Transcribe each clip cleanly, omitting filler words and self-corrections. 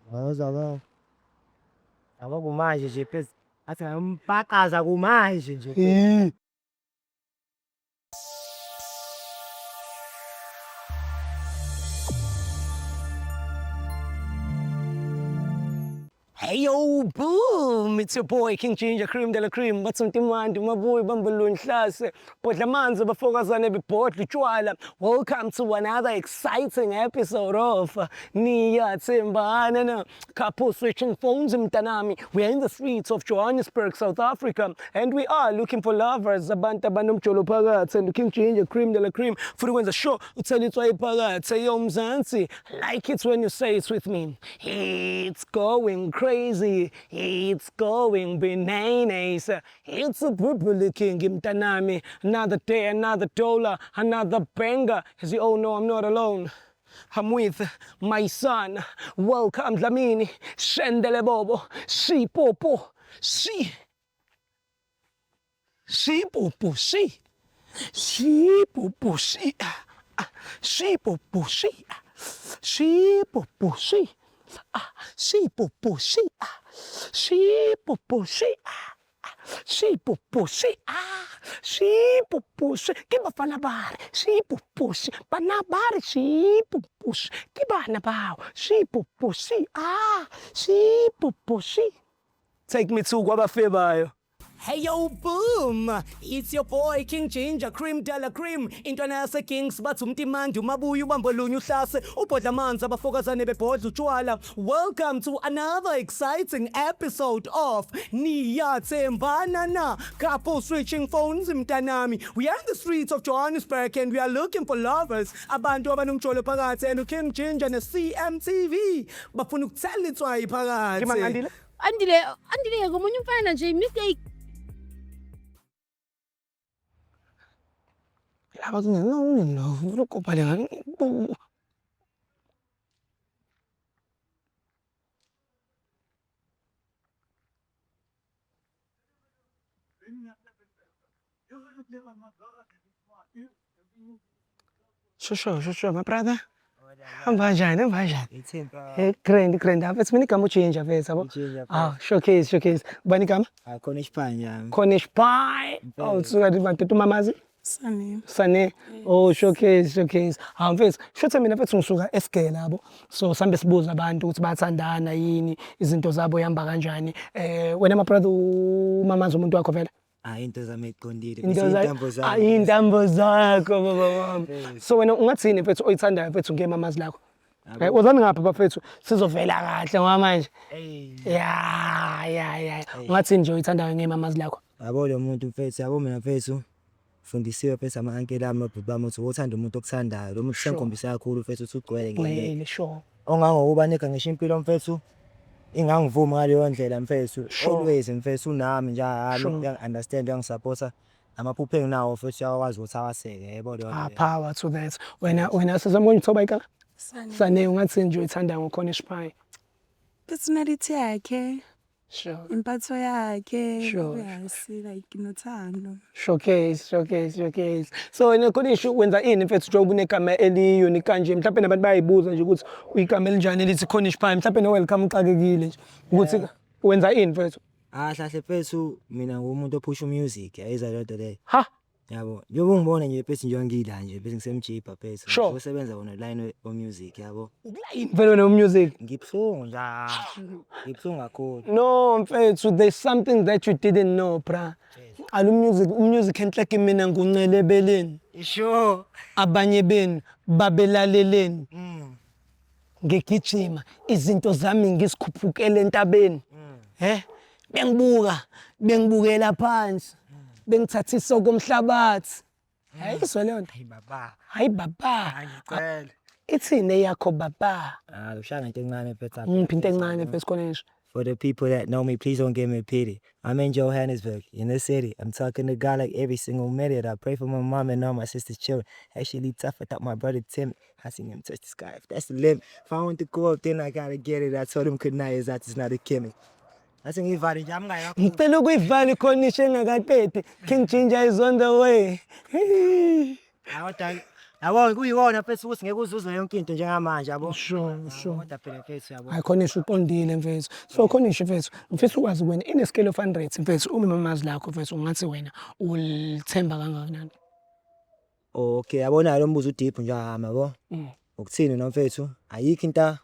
Ngiyezwa ke. Yabo kumanje nje pheze athi ngiyambhaqaza kumanje nje. Eh. Hey yo, boom! It's your boy King Ginger Cream de la Cream. Batsontimandi, mabuyi bambuluni hlase. Bodla amanzi abafokazane bebhodla utshwala. Welcome to another exciting episode of Niyathembana Na. Couple switching phones mntanami. We are in the streets of Johannesburg, South Africa, and we are looking for lovers. Abantu abanomjolo phakathi and King Ginger Cream de la Cream. Futhi kwenza sure uthela itswayi phakathi. Yo Mzansi, like it when you say it with me. It's going crazy. It's going bananas. It's a Bribuli King mntanami. Another day, another dollar, another banger. As you all know, I'm not alone. I'm with my son. Welcome Dlamini. Shendele Bobo. Shi Popo. Shi. Shi Popo. Shi. Shi Popo. Shi. Shi Popo. Shi. Shi Popo. Shi. Shi Popo. Shi. Shi Popo. Shi. Shi Popo. Shi. Shi Popo. Shi. Ke bafana ba re. Shi Popo. Shi. Bana ba re Shi Popo. Shi. Ke bana bao. Shi Popo. Shi. Ah. Shi Popo. Shi. Take me to kwabafebayo. Hey yo boom! It's your boy King Ginger Cream de la Cream. Intwana yase Kings bathi umtimandi umabuya ubambo lunye uhlase ubhodla amanzi abafokazane bebhodla utshwala. Welcome to another exciting episode of Niyathembana Na. Couple switching phones mntanami. We are in the streets of Johannesburg and we are looking for lovers. Abantu abanomjolo phakathi and King Ginger ne CMTV bafuna ukuthela itswayi phakathi. Ngimangandile. Andile, Andile ngomunye umfana nje mistake. Laba kungenokubhaleka. Shosho, shosho, my brother. Hamba kanjani, hamba kanjani? Ithimba. Eh, grand, grand. Mfethu mina igama uGinger mfethu yabo. uGinger, Ah, showcase, showcase. Ubani igama? Ah, khona isipanje. Cornish pie. Oh, suka madoda umamazi. Sane. Sane. Oh, showcase, showcase. Ha mfethu, shothe mina mfethu ngisuka esigela yabo. So sambe sibuza abantu ukuthi bayathandana yini, izinto zabo ihamba kanjani. Eh, wena my brother umamazi umuntu wakho vele. Ah, into zami eqondile. Into Intambo Ah, zami. iy'ntambo zakho baba wami. Yes. So wena ungathini mfethu oyithandayo mfethu ngemamazi lakho? Yabo. Eh, wozani ngapha bafethu sizovela kahle ngoba manje. Ey. Ya, ya, ya. Ungathini nje oyithandayo ngemamazi lakho? Yabo lo muntu mfethu, yabo mina mfethu. Fundisiwe mfethu ama-uncle ami nobhuti bami ukuthi uthanda umuntu okuthandayo. Lo muntu Sure. sengikhombisa kakhulu mfethu ukuthi ugcwele ngempela. Wele sure. Ongangokuba nigga ngisho impilo mfethu ingangivumi ngaleyo ndlela mfethu. Sure. Always mfethu unami nje hayi Sure. uyangi-understand uyangisupporta. Amaphupho enginawo mfethu uyakwazi ukuthi awaseke yebo leyo Ah, nto leyo. power to that. Wena wena sizama ukuthoba ikaka. Sane. Sane ungathini nje oyithandayo ngoCornish pie? Personality yakhe, Sure. impatho yakhe, Sure. yes, like nothando. Showcase, showcase, showcase. So wena Cornish wenza ini mfethu njengoba unegama eli-unique kanje mhlawumbe nabantu bayayibuza nje ukuthi igama elinjani elithi Cornish pie mhlawumbe no welcome uxakekile nje ukuthi wenza ini mfethu. Ah hlahle mfethu mina ngumuntu ophusha music yayizwa leyo nto leyo. Ha, Yabo, njengoba ungibona nje mfethu njengoba ngila nje bese ngisemjibha mfethu. Sure. Ngizosebenza wona line o music yabo. ukulayini vele wena music. Ngibuhlungu nje. Ngibuhlungu kakhulu. No mfethu there's something that you didn't know bra. Alu music, music enhleke mina nguncelebeleni. Sure. Abanye benu babelaleleni. Ngigijima izinto zami ngizikhuphukele entabeni. Eh? Bengibuka, bengibukela phansi. Bengithathisa okomhlabathi. Ayizwa leyo nto. Hayi baba. Hayi baba. Ngicela. Ithini eyakho baba? Ah, ushaya ngento encane mfethu. apha. Ngiphi into encane mfethu khona nje. For the people that know me, please don't give me pity. I'm in Johannesburg, in the city. I'm talking to God like every single minute. I pray for my mom and all my sister's children. Actually tough without my brother Tim. I seen him touch the sky. If that's the limit. If I want to go up, then I gotta get it. I told him good night is that it's not a gimmick. I think ngivale nje amngaya kakhulu. Ngicela ukuyivala ikhonishi engakaqedi. King Ginger is on the way. Hayi kodwa Yabo kuyiwona mfethu ukuthi ngeke uzuze yonke into njengamanje yabo. Sure. Kodwa phela mfethu yabo. Hayi khona isho uqondile mfethu. So khona isho mfethu, ngifisa ukwazi kuwena in a scale of 100 mfethu uma mamazi lakho mfethu ungathi wena ulithemba kangakanani? Okay, yabona lo mbuzo udeep nje ahamba yabo. Ukuthini no mfethu? Ayikho into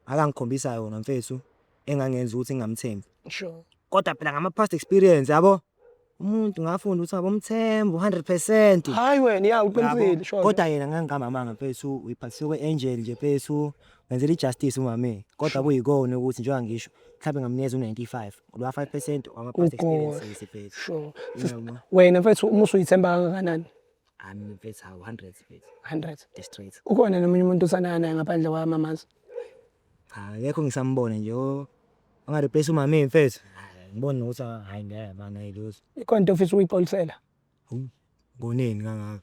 akangikhombisa yona mfethu engangenza ukuthi ngingamthembi. Sure. Kodwa phela ngama past experience yabo. Umuntu ngafunda ukuthi abomthemba 100%. Hayi wena ya uqinisile sure. Kodwa yena ngangiqamba mfethu uyiphathisiwe kwe-angel nje mfethu wenzela i-justice umame. Kodwa kuyikona ukuthi njengoba ngisho mhlawumbe ngamnikeza u-95 lo 5% wama-past experiences mfethu. Sure. Wena mfethu uma usuyithemba kangakanani? Hayi mina mfethu hawu 100 mfethu. 100. Straight. Ukhona nomunye umuntu osana naye ngaphandle kwamamazi? Cha akekho ngisambona nje ongareplace umame mfethu. Ngibona nokuthi hayi ngeke bana yilutho. Ikhona into ofisa ukuyixolisela? Ngoneni kangaka?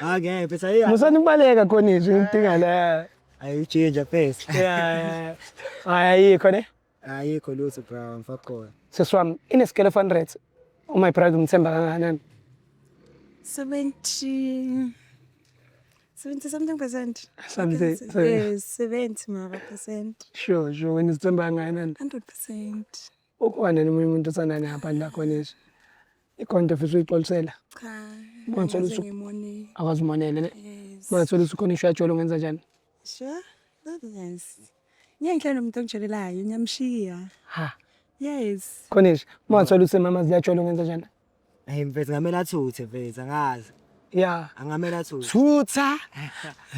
Ah ngeke mfethu ayi. Musani ukubaleka khona izwi ngidinga la. Ayijinja mfethu. Yeah. Hayi ayikho ne? Ayikho lutho bro mfaqola. Sisi wami in a scale of 100 my brother umthemba kangakanani? 70 70 something percent. Something. Yes, 70 mara percent. Sure, wena uzithemba kangakanani? 100%. Ukhona nomunye umuntu osana naye ngaphandle kwakho nje. Ikhona into ofisa uyixolisela? Cha. Ungathola angikaze ukuthi- ngimone. Akwazi umonele ne? Yes. Ungathola ukuthi ukhona isho yajolo ungenza njani? Sure. That's nice. Ngeke ngihlale nomuntu ongijolelayo, ngiyamshiya. Ha. Yes. Khona nje, ungathola ukuthi mama ziyajolo ungenza njani? Hey mfethu ngamele athuthe mfethu angazi. Yeah. Angamele athuthe. Thutha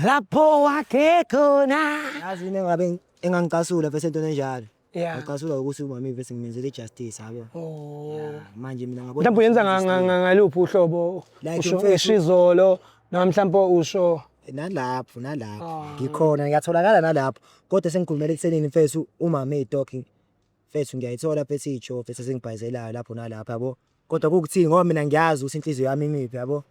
lapho wakhe khona. Yazi yini engabe engangicasula mfethu entweni enjalo. Yeah. Ngicasula ukuthi umama mfethu ngimenzele ijustice yabo. Oh. Manje mina ngabona. Mhlawumbe uyenza ngaluphi uhlobo? Like Usho mfethu- ishizolo noma mhlawumbe usho Nalapho nalapho. Ah. Ngikhona ngiyatholakala nalapho. Kodwa sengikhulumela ekuthenini mfethu umama idog mfethu ngiyayithola mfethu ijo mfethu esengibhayizelayo lapho nalapho yabo. Kodwa kukuthini ngoba mina ngiyazi ukuthi inhliziyo yami imiphi yabo.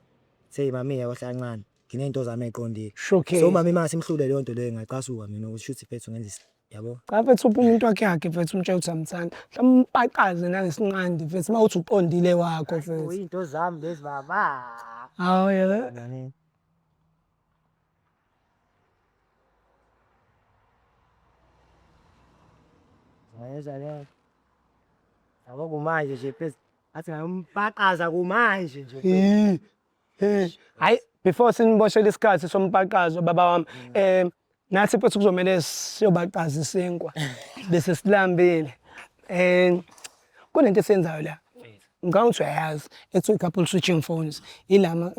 Hey mami yakohla kancane. Nginento zami eziqondile. Showcase. So umama mase imhlule leyo nto leyo ngacasuka mina ukuthi shuthi mfethu ngenza yabo. Cha mfethu uphi umuntu wakhe yakhe mfethu umtshela ukuthi amthanda. Mhlawumbe umpaqaze nangesinqandi mfethu uma uthi uqondile wakho mfethu. Izinto zami lezi baba. Hawu yebo. Nani? Ngayenza le. Yabo kumanje nje phezulu. Athi ngayompaqaza kumanje nje. Eh. Hayi before siniboshele isikhathi sompaqazo baba wami nathi mfethu kuzomele siyobaqaza isinkwa bese silambile. Kunento esiyenzayo la. Ngicabanga ukuthi uyayazi ethi couple switching phones ilama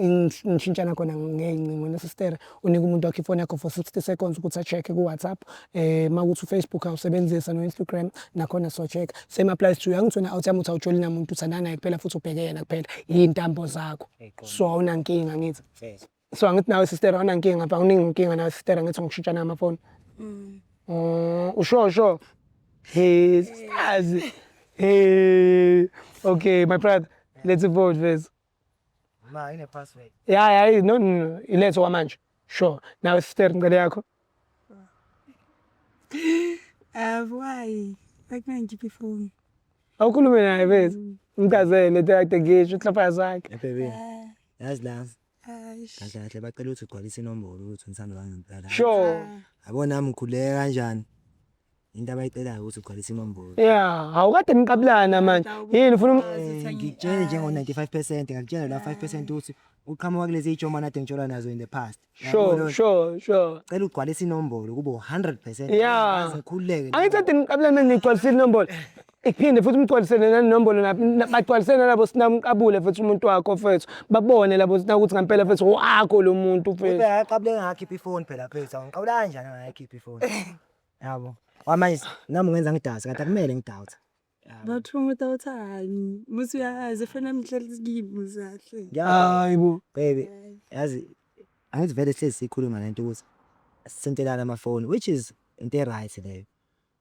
nishintshana khona ngey'ncingo nesistere unika umuntu wakho ifoni yakho for 60 seconds ukuthi a-check-e ku-WhatsApp uma kuthi u-Facebook awusebenzisa no-Instagram nakhona so-check same applies to you. Angithi wena awuthi uthi awujoli namuntu uthandana naye kuphela futhi ubheke yena kuphela iy'ntambo zakho so awunankinga ngithi. So angithi nawe sister awunankinga ngapha awuningi inkinga nawe sister angithi ngokushintshana amafoni. Usho sure. Hey, sisters. Hey. Okay, my brother. Let's vote first. Ma ine password. Yeah, no. Ilethe kwamanje. Sure. Nawe sister ngicela yakho. Why? Like mina ngikhiphe ifoni. Awukhulume naye bese. Ngicazele into yakade ngisho inhlapha zakhe. Baby. Yazi la Eish. kahle kahle bacela ukuthi ugcwalise inombolo ukuthi ngithanda bangempela. Sure. Yabo nami ngikhuleka kanjani. Into abayicelayo ukuthi ugcwalise inombolo. Yeah, awukade niqabulana manje. Yini ufuna Ngikutshele njengo 95% ngakutshela la 5% ukuthi uqhamuka kulezi ijoma nade ngitshola nazo in the past. Sure. Cela ugcwalise inombolo kube 100%. Yeah. Ngikhululeke. Angithi kade niqabulana nigcwalisile inombolo. Iphinde futhi umgcwalisele nanombolo bagcwalisele nalabo sinamqabule futhi umuntu wakho mfethu. Babone labo ukuthi ngempela mfethu wakho lo muntu mfethu. Ube aqabule ngakhipha ifoni phela mfethu. Angiqabula kanjani ngakhipha ifoni. Yabo. Kwamanje nami ngenza ngidasa kanti akumele ngidawutha. Bathi umuntu awuthani. Musi uyazi ifoni yami ihleli kimi uzahle. Hayibo. Baby, yazi angithi vele sihlezi sikhuluma lento ukuthi sisentelana amafoni which is into right leyo.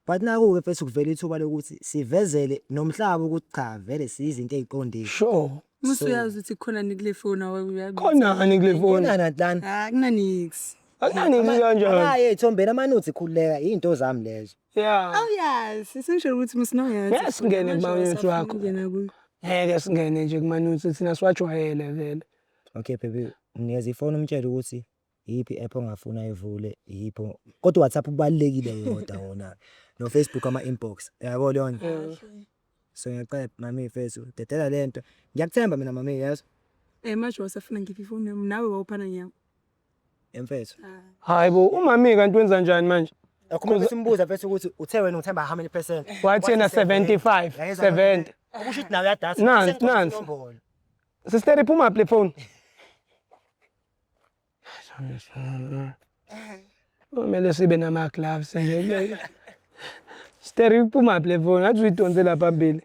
But naku-ke mfethu kuvela ithuba lokuthi sivezele nomhlaba ukuthi cha vele siyizinto ey'qondile. Sure. Musi uyazi ukuthi khona ni kule phone awe uyazi. Khonani kule phone? Khonani lana? Ah, kunanix. Akunani kanjani? Abaye ey'thombeni amanudes khululeka iy'nto zami lezo. Yeah. Awuyazi, sengisho ukuthi musi noyazi. Ngeke singene kuma-nudes wakho. Ngena kuyo. Ngeke singene nje kuma-nudes thina siwajwayele vele. Okay baby, mnikeza ifoni umtshele ukuthi iyiphi i-app ongafuna ayivule, iyiphi kodwa uWhatsApp ubalulekile wodwa wona no-Facebook ama-inbox, uyabo leyo nto. So ngiyacela mami mfethu, dedela le nto. Ngiyakuthemba mina mami, yezwa? Eh manje wasafuna ngiphi ifoni yami nawe wawuphana ngiyami. Mfethu. Hayi bo, umami kanti wenza njani manje? Akhuluma bese umbuza mfethu ukuthi uthe wena uthemba how many percent? Wathi yena 75, 70. Okusho ukuthi nawe uyadasa. Nansi, nansi. Sister iphuma phi le phone? Kumele sibe nama gloves nje. Sister iphuma phi le phone? Ngathi uyidonsela phambili.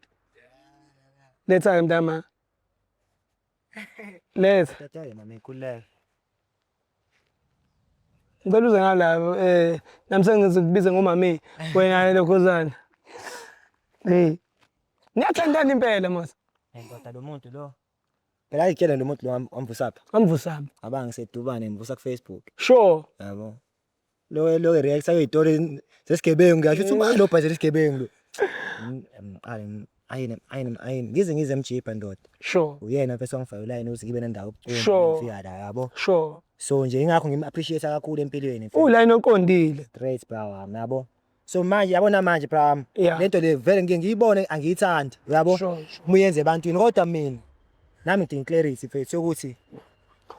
Letha ke mntama. Letha. Tatele mami khululeka. Ngicela uze ngala nami sengizikubize ngomami wena lokhuzana. Hey. Niyathandana impela mos. Ndoda lo muntu lo. Phela ayitshela lo muntu lo wamvusaphi? Wamvusaphi? Aba ngisedubane ngivusa ku Facebook. Sure. Yabo. Lo lo react ayoyitori sesigebengu ngisho ukuthi ubani lo bhajela isigebengu lo. Ngiqale ayini ayini ayini ngize ngize emjibha ndoda. Sure. Uyena mfethu wangifaka ulayini ukuthi ngibe nendawo yokucula Sure. ngifika la yabo. Sure. So nje ingakho ngim appreciate kakhulu empilweni mfethu. Ulayini oqondile. Straight bra wami yabo. So manje yabona manje bra wami. Yeah. Lento le vele ngike ngiyibone angiyithandi uyabo. Sure, sure. Uma uyenze ebantwini kodwa mina nami ngidinga clarity mfethu yokuthi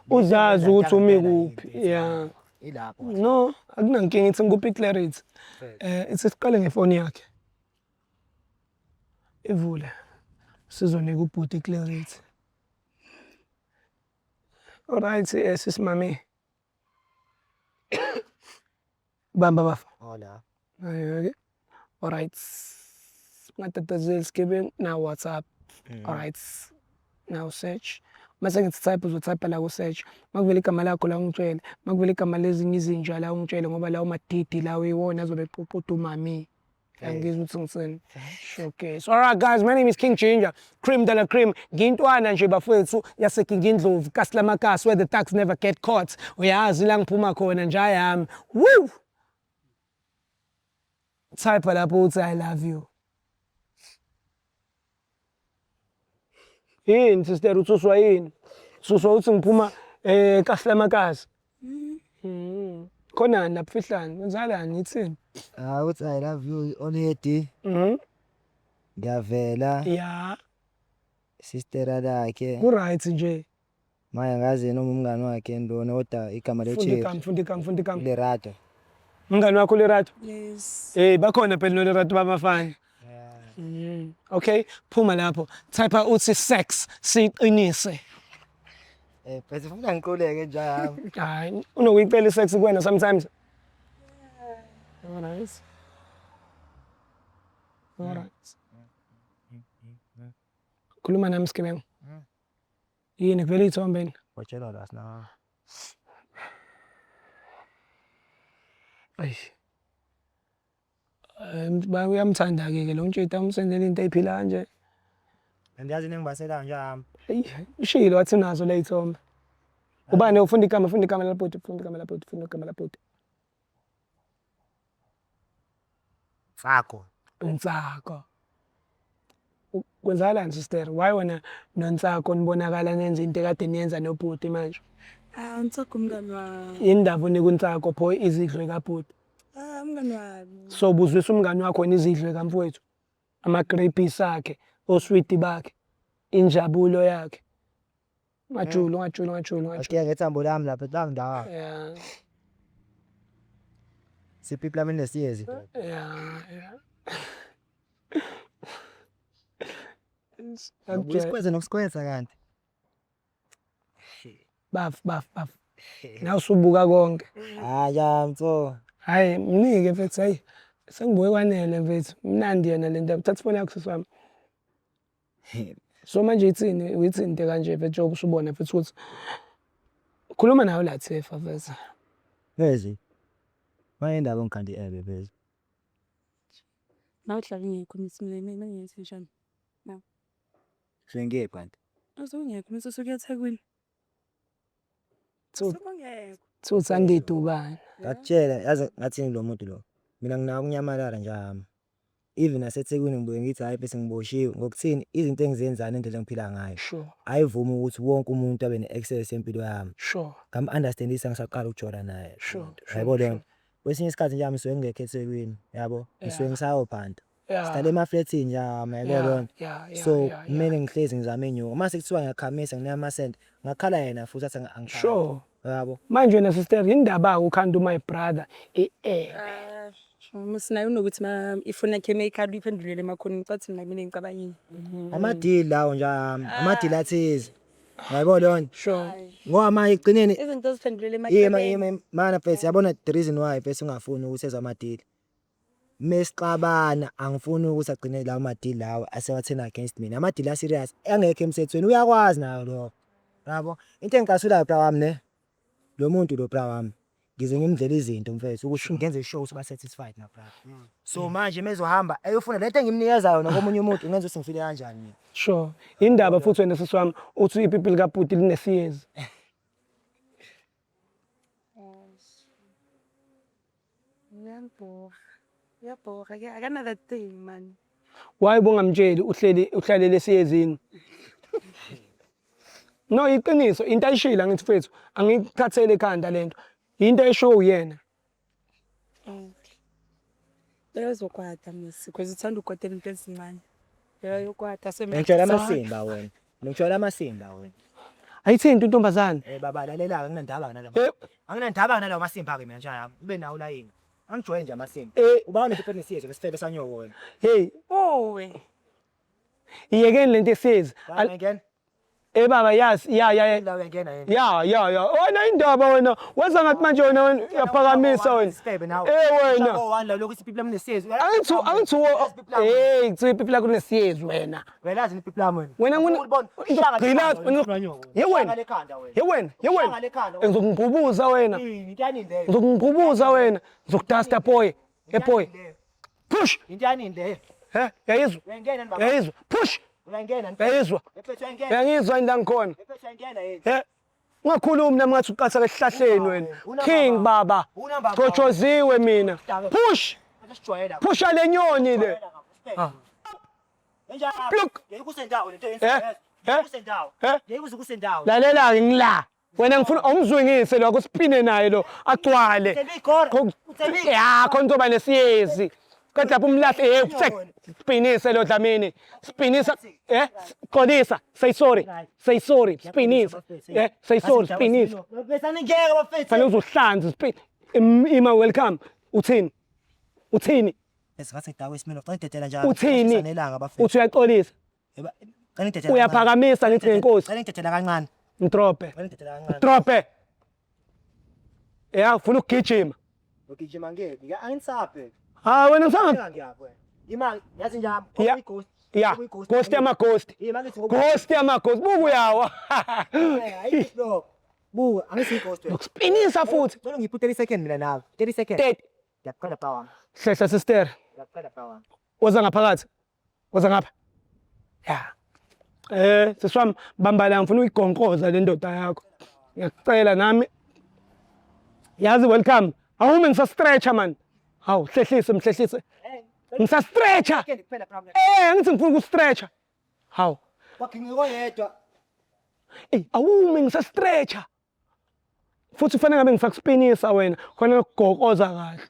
Uzazi ukuthi umi Ngempela kuphi. yini, Yeah. Ilapho. No, akunankinga ithi ngikuphi clarity. Ithi siqale ngefoni yakhe. Ivule. Sizonika ubhuti clarity. Alright, sisi mami. Bamba bafa. Hola. Okay. Alright. Ungatatazeli sigebengu now WhatsApp. Alright. Now search. Mase ngithi type uzotype la ku search. Makuvela igama lakho la ungitshele. Makuvela igama lezinye izinja la ungitshele ngoba lawo madidi lawo iwona azobe eququda umami. Angizwa ukuthi ngithini. Okay. So alright guys, my name is King Ginger. Cream de la cream. Ngintwana nje bafowethu yaseGingindlovu, kasi lamakasi where the thugs never get caught. Uyazi la ngiphuma khona nje ayami. Woo! Type lapho uthi I love you. Yini sister uthuswa yini? Uthuswa uthi ngiphuma kasi lamakasi. Khonani lapho fihlani? Kwenzakalani ithini? Ah uthi I love you already. Ngiyavela. Yeah. Sister lakhe. Ku right nje. Manje ngazi noma umngani wakhe ndona kodwa igama le Funda chief. igama, funda igama, funda igama. Lerato. Umngani wakho Lerato? Yes. Eh bakhona phela noLerato babafana. Okay, phuma lapho. Type uthi sex siqinise. Bese ufuna ngiquleke nje yami. Hayi, unokuyicela isex kuwena sometimes. Alright. Alright. Khuluma nami sigebengu. Yini kuvela iy'thombe yini? Watshelwa la sina. Eish. Uyamthanda-ke ke lo ntshita umsendela into eyiphila kanje. Andiyazi nengibasela nje yami. Eyi, ushilo wathi unazo le y'thombe. Ubani ufunda igama, funda igama labhuti, funda igama labhuti, funda igama labhuti. Ntsako. Ntsako. Kwenzakalani sister? Why wena noNtsako nibonakala nenza into ekade niyenza nobhuti manje? Ah Ntsako umngani wami. Yini ndaba unika uNtsako pho izidlo kabhuti? Ah umngani wami. So buzwisa umngani wakho izidlo kamfowethu? Ama-grapes akhe, oswidi bakhe, injabulo yakhe. Ungajuli, ungajuli, ungajuli, ungajuli. Ashiya ngethambo lami lapha la ndawo. Yeah. Sipipi lami nesiyezi. Yeah, yeah. Usikweza nokusikweza kanti. Baf, baf, baf. Nawe usubuka konke. Hayi ya mtso. Hayi, mnike mfethu, hayi. Sengibuke kwanele mfethu. Mnandi yona le ndaba. Thatha ifoni yakho sisi wami. So manje ithini, uyithini into kanje mfethu njengoba usubona mfethu ukuthi khuluma nawe la Thefa mfethu. Bezi. Manje indaba ongikhandi ebe bezi. Nawe uhlala ungekho mina mina ngiyenze njani? Sengiyephi kanti? Usungekho mina usuke eThekwini. Usungekho. Thutha ngidubane. Ngakutshela yazi ngathini lo muntu lo. Mina nginawo ukunyamalala nje hami. Even naseThekwini ngibuye ngithi hhayi bese ngiboshiwe ngokuthini izinto engizenzayo nendlela engiphila ngayo. Ayivumi ukuthi wonke umuntu abe ne-access yempilo yami. Ngamu-understand-isa ngisaqala ukujola naye. Yabo leyo nto. Kwesinye isikhathi nje ngisuke ngingekho eThekwini yabo, ngisuke ngisayophanda. Sihlala emaflethini nje yabo leyo nto. So kumele ngihlezi ngizame inyuko. Mase kuthiwa ngiyakhamisa nginika amasenti, ngakhala yena futhi athi angikhali. Yabo. Manje wena sister yindaba-ke ukhanda u-my brother e-ebe. Musi naye unokuthi ma ifoni yakhe mayikhala uyiphendulele emakhoneni cathi mina kumele ngicabangile. Amadili lawo nje ami, amadili athize. Yayibona leyo nto? Sure. Ngoba manje ekugcineni Izinto oziphendulele ima emaceleni. ima mana mfethu yabona the reason why mfethu ungafuni ukuthi ezwe amadili. Mesixabana angifuni ukuthi agcine lawo madili lawo asewathena against mina. Amadili a serious angekho emthethweni uyakwazi nayo lokho. Yabo? Into engicasulayo bra wami ne Lo muntu lo bra wami ngize ngimdlela izinto mfethu ukuthi ngenze sure ukuthi ba satisfied na bra. So manje mezohamba eyofuna lento engimnikeza yona komunye umuntu ngenza ukuthi ngifile kanjani mina. Sure. Indaba futhi wena sisi wami uthi ipipi likabhuti linesiyezi. Uyangibhora. Uyabhora ke akana that thing man. Why ubungamtsheli uhleli uhlalele esiyezini? No iqiniso into ayishilo angithi mfethu angikuthathele ekhanda lento. Into eshiwo uyena. Uyozokwata misi because uthanda ukwatela into ezincane. Uyokwata Ngitshela amasimba wena. Ngitshela amasimba wena. Ayithinti intombazane. Eh baba lalela anginandaba nalama. Eh. Anginandaba nalawo masimba ke mina nje yami. Ube nawo layini. Angijwayele nje amasimba. Eh. Uba unesifebe nesiyezwe lesifebe sanyoko wena. Hey, Uwe. iyekeni lento esiyezi. La ngena. Eh baba yes, ya ya ya. La uyangena yini? Ya ya ya. Wena indaba wena. Wenza ngathi manje wena wena uyaphakamisa wena. Isifebe nawe. Eh wena. Owani la lokhu isipipi lami nesiyezi. Angithi angithi hey kuthiwa ipipi lakho linesiyezi wena. Uyalazi ipipi lami wena. Wena nguna Ulibona. Gcina Ye wena. Lekhanda wena. Ye wena, ye wena. Shaka lekhanda wena. Ngizokungqubuza wena. Yini into yanini leyo? Ngizokungqubuza wena. Ngizokudasta boy. Hey boy. Push. Into yanini leyo? He, yayizwa. Uyangena yini baba? Yayizwa. Push. Uyangena yini? Yayizwa. Mfethu uyangena. Uyangizwa yini la ngikhona? Mfethu uyangena yini? He. Ungakhulumi nami ngathi uqatha esihlahleni wena. Unamba King baba. Unamba Chochoziwe mina. Push. Asijwayela. Pusha le nyoni le. Ah. Look. Ngeke kusendawo lento Eh? yenza. Eh? Kusendawo. Eh? Ngeke kuze kusendawo. Lalela-ke ngila. Wena ngifuna awumzwingise lo akusipine naye lo agcwale. Uthembe igora. Uthembe igora. Ya khona kuzoba nesiyezi. Kodwa lapho umlahle hey spinise lo Dlamini. Spinisa eh xolisa say sorry. Say sorry spinisa. Eh say sorry spinisa. Bese aningeke bafethu. Fanele uzohlanza spin. Ima welcome. Uthini? Uthini? Bese ngathi ngidakwe isimilo. Cela ngidedela njalo. Uthini? Nelanga bafethu. Uthi uyaxolisa. Yeba, Cela ngidedela. Uyaphakamisa ngithi ngenkosi. Cela ngidedela kancane. Ngidrobhe. Cela ngidedela kancane. Ngidrobhe. Ya ufuna ukugijima. Ugijima ngeke. Angisaphe. Ha wena usanga Ngiyaphi wena. Ima yazi nje Ya. Ya, ghost yama ghost. Ima ngithi ngoba Ghost yama ghost. Buku uyawa. hayi lo. Buka, angisi ghost wena. Spinisa futhi. Cela ngiphe 30 second mina nawe. 30 second. 30. Ngiyaqala bra wami. Hlehla sister. Ngiyaqala bra wami. Woza ngaphakathi. Woza ngapha. Ya. Eh, sisi wami bamba la ngifuna uyigonkoza le ndoda yakho. Ngiyakucela nami. Yazi welcome. Awume ngisa stretcha man. Hawu hlehlise mhlehlise. Ngisa stretcha. Second kuphela bra wami. Eh, ngithi ngifuna ukustretcha. Hawu. Waginqika oyedwa. Ey, awume ngisa stretcha. Futhi kufanele ngabe ngisakuspinisa wena khona ukugokoza kahle.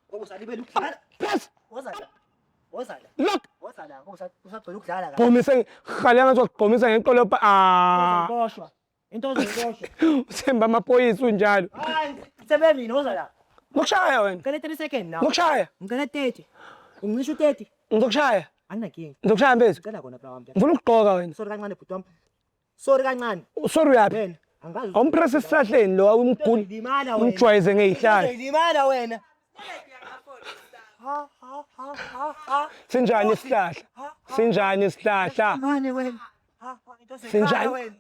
Ngoba usalibele ukudlala. Press. Woza la. Woza la. Look. Woza la. Ngoba usagcwele ukudlala la. Gqomise ngihale ngathi wakugqomisa ngeqolo ah. Uzoboshwa. Into ozoboshwa. Uthemba amaphoyisa unjalo. Hayi, thembe mina woza la. Ngokushaya wena. Ngicela 30 second now. Ngokushaya. Ngicela 30. Ungisho 30. Ngizokushaya. Anginankinga. Ngizokushaya mfethu. Ngicela kona bra wami. Ngifuna ukugqoka wena. Sorry kancane bhuti wami. Sorry kancane. Sorry uyaphi? Wena angazi. Awumpress esihlahleni lo awumguli. Limala wena. Umjwayeze ngezihlahla. Limala wena. Ha ha ha ha ha. Sinjani isihlahla? Sinjani isihlahla? Mane wena. Ha ha into Sinjani? wena.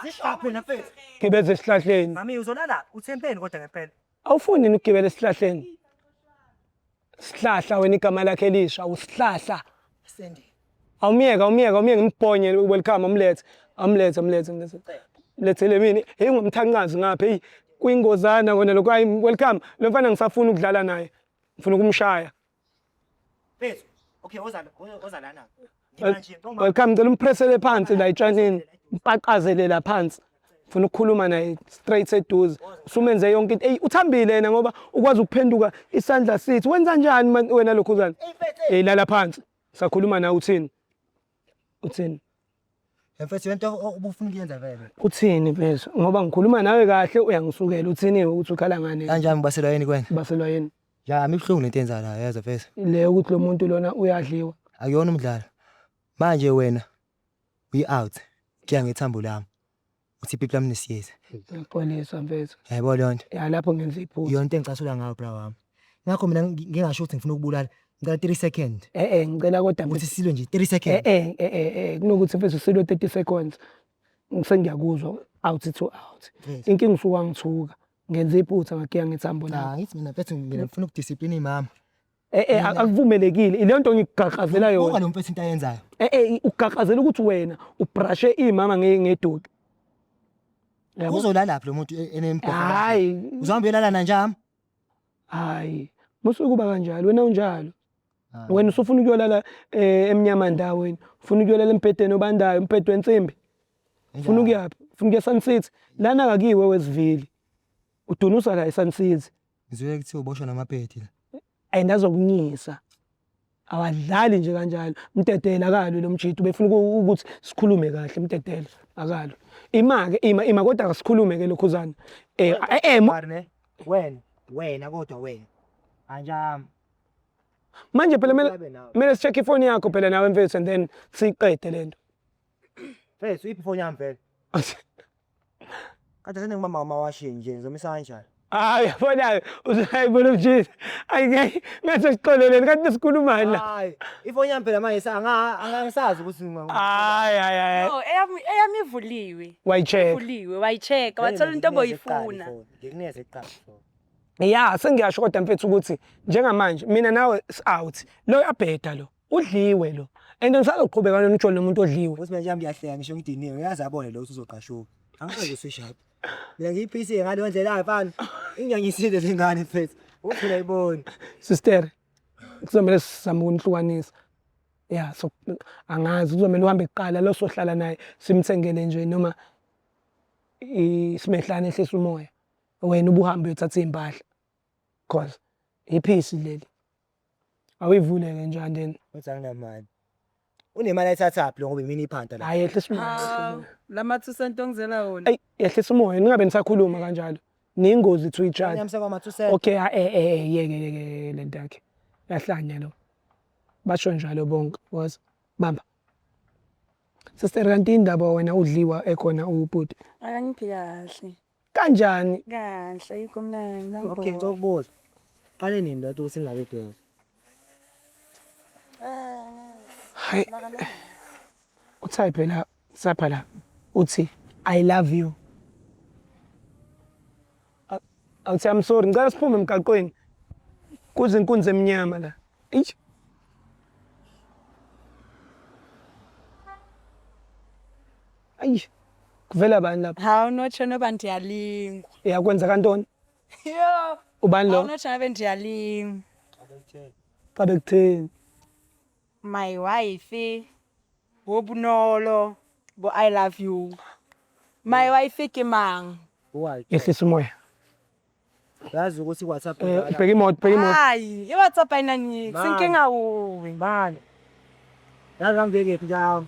Zishaphe wena mfethu. Gibeza esihlahleni. Mami uzolala uthempeni kodwa ngempela. Awufuni yini ukugibela esihlahleni? Sihlahla wena igama lakhe elisha usihlahla. Sandy. Awumyeke awumyeke awumyeke ngimbhonye welcome amlethe amlethe amlethe amlethe. Mlethele mina. Hey ungumthanqazi ngapha hey. Kuyingozana kona lokho. Hayi welcome. Lo mfana ngisafuna ukudlala naye. Ngifuna ukumshaya. Mfethu, okay, woza woza lana. Ngimanje noma Welcome, ngicela umpressele phansi la etshanini. Mpaqazele la phansi. Ngifuna ukukhuluma naye straight eduze. Usumenze yonke into. Ey uthambile yena ngoba ukwazi ukuphenduka isandla sithi wenza njani wena lokhuzana? Ey lala phansi. Sakhuluma nawe uthini? Uthini? Mfethu lento ubufuna ukuyenza vele. Uthini mfethu? Ngoba ngikhuluma nawe kahle uyangisukela. Uthini ukuthi ukhala ngani? Kanjani ngibaselwa yini kwena? Baselwa yini? Ya, ibuhlungu lento eyenzakalayo yezwa mfethu. Le ukuthi lo muntu lona uyadliwa. Akuyona umdlalo. Manje wena uyi-out kuya ngethambo lami. Uthi ipipi lami nesiyezi. Ngiyaxolisa mfethu. Yayibona leyo nto. Ya lapho ngenza iphutha. Iyona into engicasula ngayo bra wami. Ngakho mina ngingasho ukuthi ngifuna ukubulala. Ngicela 3 second. Eh eh ngicela kodwa Ukuthi mfethu. silwe nje 3 second. Eh eh eh eh kunokuthi mfethu silwe 30 seconds. Ngisengiyakuzwa out to out. Mfethu. Inkinga usuke wangithuka. Ngenza iphutha ngagiya ngethambo Cha, lakho. ngithi mina mfethu mina ngifuna ukudisciplina imama. Eh eh akuvumelekile. Ile nto ngikugaqazela Buka yona. lo mfethu into ayenzayo. Eh eh ugaqazela ukuthi wena ubrashe imama ngedoki. Yabo? Uzolalaphi lo muntu enemgogo? Hayi. Uzohamba uyolala na njami? Hayi. Musuke kuba kanjalo wena unjalo. Wena usufuna ukuyolala emnyama ndaweni, ufuna ukuyolala embhedeni obandayo, umbhedo wensimbi. Ufuna ukuyaphi? Ufuna ukuya Sun City. Lana akakiwe wezivili. Udunusa la eSun City. Ngizwe kuthiwa uboshwa namapedi la. And azokunyisa. Awadlali nje kanjalo. Mdedela akalwi lo mjito befuna ukuthi sikhulume kahle mdedela akalwi. Ima ke ima ima kodwa asikhulume ke lokhuzana. Eh eh Mara wena wena kodwa wena. Anjami. Manje phela kumele Ulabe nawe. kumele si-check ifoni yakho phela nawe mfethu and then siyiqede lento. Mfethu iphi ifoni yami vele? Kade seningibamba ngamawashini nje ngizomisa kanjani? Hayi yabona uzayibona umjita. Ayi ngathi sixoleleni kanti sikhulumani la. Hayi, ifoni yami phela manje angisazi ukuthi Hayi hayi hayi. No, eyami eyami ivuliwe. Wayi-check. Ivuliwe, wayi-check, wathola into oboyifuna. Ngikunikeze kuqala ifoni. Ya sengiyasho kodwa mfethu ukuthi njengamanje mina nawe out. Lo uyabheda lo. Udliwe lo. And ngisazoqhubeka nomjolo nomuntu odliwe. Uthi mina nje ngiyahleka ngisho ngidiniwe ngiyazi abone lo ukuthi uzoqashuka. Angeke uswitch up. Mina ngiyiphisi ngaleyo ndlela hayi mfana. Ingiyanyisile lengane mfethu. Uthi uyayibona. Sister kuzomele sizame ukunihlukanisa. Ya so angazi kuzomele uhambe kuqala lo sohlala naye simthengele nje noma isimehlane ehlisa umoya. Wena ubuhambe uyothatha iy'mpahla cause iphisi leli. Awuyivule-ke nje andeni. Uthi anginamali. Unemali ayithathaphi lo ngoba imini iphanta la. Hhayi yehlisa umoya. Hawu, lama 2 cent ongizela wona. Eyi yehlisa umoya ningabe nisakhuluma kanjalo. Niyingozi to each other. Yami sekwama 2 cent. Okay eh eh yeke yeke lento yakhe. Yahlanya lo. Basho njalo bonke. Was bamba. Sister kanti indaba wena udliwa ekhona ubhuti. Akangiphi kahle. Kanjani? Kahle, ayikho mnandi. Okay, ngicela Qale nini lento ukuthi ningabe girl? Hayi. Utype la, sapha la. Uthi I love you. Awuthi I'm sorry, ngicela siphume emgaqweni. Kuze inkunzi emnyama la. Eish. Ayi. Kuvela bani lapha? Hawu notsho noba ndiyalingwa. Yakwenza kantoni? Yho. Ubani lo? Hawu notsho noba ndiyalingwa. Xa bekutheni? My wife bobunolo bo I love you. My wife ke mang? Why? Yehlisa umoya. Yazi ukuthi WhatsApp Bheka imoto, bheka imoto. Hayi, i-WhatsApp ayinaniki. Man. Inkinga wuwe. Mani. Yazi ngangibekephi njalo.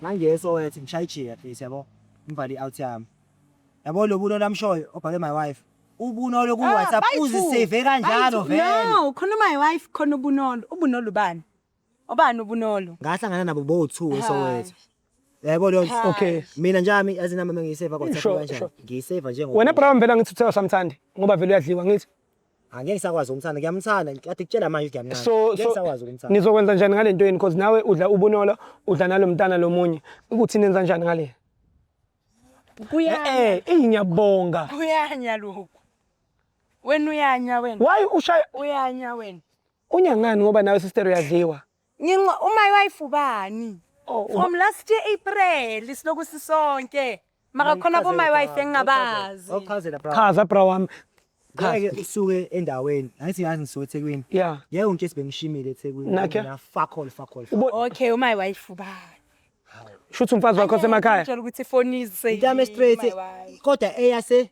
Ngangiye eSoweto ngishaya ijika please yabo. Ngivale i-out yami. Yabo lo buno lamshoyo obhale my wife. Ubunolo ku WhatsApp uzisave kanjalo vele. No, khona my wife khona ubunolo. Ubunolo bani? Obani ubunolo? Ngahlangana nabo bo2 eSoweto. Yabo leyo nto. Okay. Mina njami yazi nami ngiyisave ku WhatsApp Sure, kanjani. sure. Ngiyisave njengoba. Wena bra vele ngithi uthe usamthandi ngoba vele uyadliwa ngithi. Angeke ngisakwazi ukumthanda, ngiyamthanda. Kade kutshela manje ukuthi ngiyamthanda. So Ngeke so ngisakwazi ukumthanda. nizokwenza njani ngale nto yeni because nawe udla ubunolo, udla nalo mntana lomunye. Ukuthi nenza njani ngale? Kuyanya. Eh, eh ngiyabonga. Kuyanya lokhu. Wena uyanya wena. Why ushaya Uyanya wena. unyangani ngoba nawe sister uyadliwa? Nginqa my wife ubani? Oh, From last year April siloku sisonke. Mara khona bo my wife engingabazi. Awuchazela bra. Chaza bra wami. Ngeke usuke endaweni. Angithi yazi ngisuke eThekwini. Yeah. Ngeke ungitshele bengishimile eThekwini. Nakhe? Mina fuck all, fuck all. Okay, my wife uba. Shuthi umfazi wakho osemakhaya. Ngitshela ukuthi ifoni is Intame straight kodwa eyase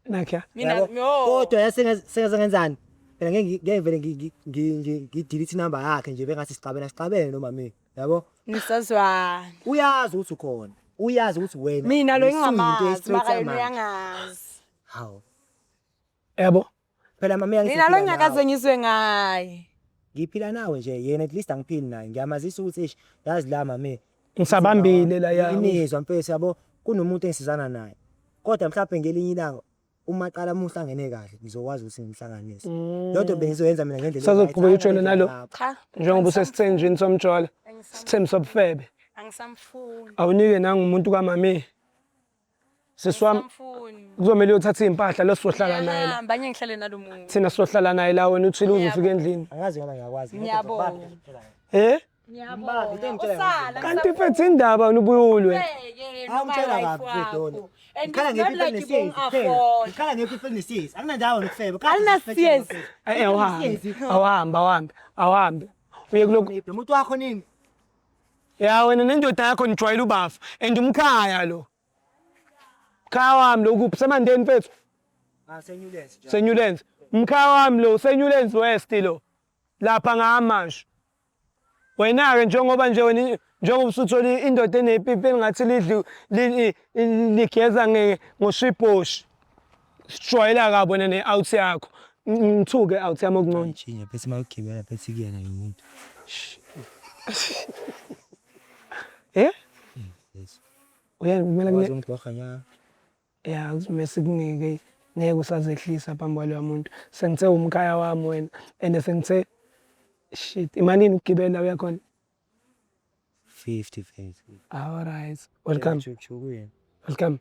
Nakhe. Mina Yabo. yo. Kodwa yase ngenzani? Phela ngeke ngeke vele ngi-delete inamba yakhe nje bengathi sixabene sixabene noma mina. Yabo? Nisazwana. Uyazi ukuthi ukhona. Uyazi ukuthi wena. Mina lo usuyinto ngingamazi e-straight mara yena yamanje. uyangazi. Hawu. Yabo. Phela mama Mina lo ngingakaze ngizwe ngaye. Ngiphila nawe nje yena at least angiphili naye. Ngiyamazisa ukuthi eish yazi la mame Ngisabambile la ya. Imizwa mfethu yabo kunomuntu engisizana naye. Kodwa mhlawumbe ngelinye ilanga uma qala muhlangene kahle ngizokwazi ukuthi ngimhlanganise. Lodwa bengizoyenza mina ngendlela. Sazoqhubeka ujole nalo? Cha. Njengoba usesithenjini somjola. Sithembu sobufebe. Angisamfuni. Awunike nangumuntu kamami. Sisi wami Angisamfuni. kuzomele uyothatha iy'mpahla lo sizohlala naye la. Ngiyahamba angeke ngihlale nalo muntu. Thina sizohlala naye la wena uthile uzofika endlini. Angazi ngoba ngiyakwazi. Ngiyabonga. Eh? Ngiyabonga. Usala. Kanti mfethu indaba wena ubuye ulwe. Awungitshela kabi mfethu. Ngikhala ngepipi elinesiyezi kuphela. Ngikhala ngepipi elinesiyezi. Anginandawo nokufeba. Alinasiyezi. Eh awuhambe. Awuhambe awuhambe. Awuhambe. Uye kulokhu. Lo muntu wakho nini? Ya wena nendoda yakho nijwayele ubafa and umkhaya lo. Mkhaya wami lo kuphi semandeni mfethu? Ah senyulensi nje. Senyulenzi. Mkhaya wami lo senyulenzi West lo. Lapha ngamasho. Wena ke njengoba nje wena njengoba usuthola indoda enepipi engathi lidli ligeza ngoshibhoshi. Sijwayela kabi wena ne-out yakho. Ngithuke out yami okungcono. Chinja bese mawugibela bese kuyena lo muntu. Eh? Yes. Uyena kumele Wazi ungigorha nya. Ya kuzomele sikunike ngeke usazehlisa phambi kwaloya muntu. Sengithe umkhaya wami wena and sengithe shit imalini ukugibela uyakhona? 50 mfethu. All right. Welcome. Chukuyena. Welcome.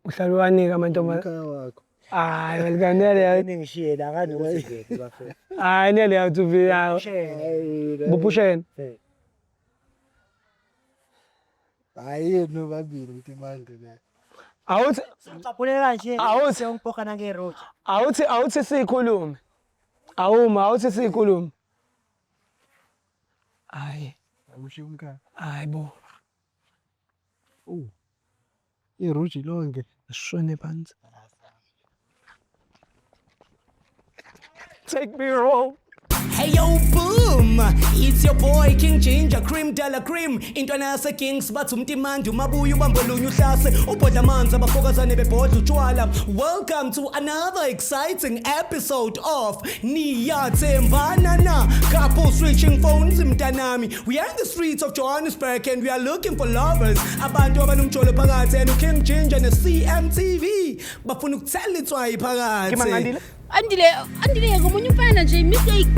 Uhlala uwanika amantombazane. Umkhaya wakho. Hayi welcome nele. Ningishiye la ngani ukuthi ngiyephi bafethu. Hayi nele yathi buphusheni. Hayi yenu nobabili ukuthi imali le. Awuthi Caphule kanje. Awuthi- ungigorha nangeroja. awuthi sikhulume. Awuma awuthi sikhulume. Hayi Akushiya umkhaya. hayi bo. Iruji lonke. Sishone phansi. Take me home. Hey yo, boom! It's your boy King Ginger Cream Della Cream. Intwana yase Kings bathi umtimandi umabuya ubambolunye uhlase ubhodla amanzi abafokazane bebhodla utshwala. Welcome to another exciting episode of Niyathembana Na. Couple switching phones mntanami. We are in the streets of Johannesburg and we are looking for lovers. Abantu abanomjolo phakathi and uKing Ginger ne CMTV bafuna ukuthela itswayi phakathi. Ngimangandile. Andile, Andile ngomunye umfana nje mistake.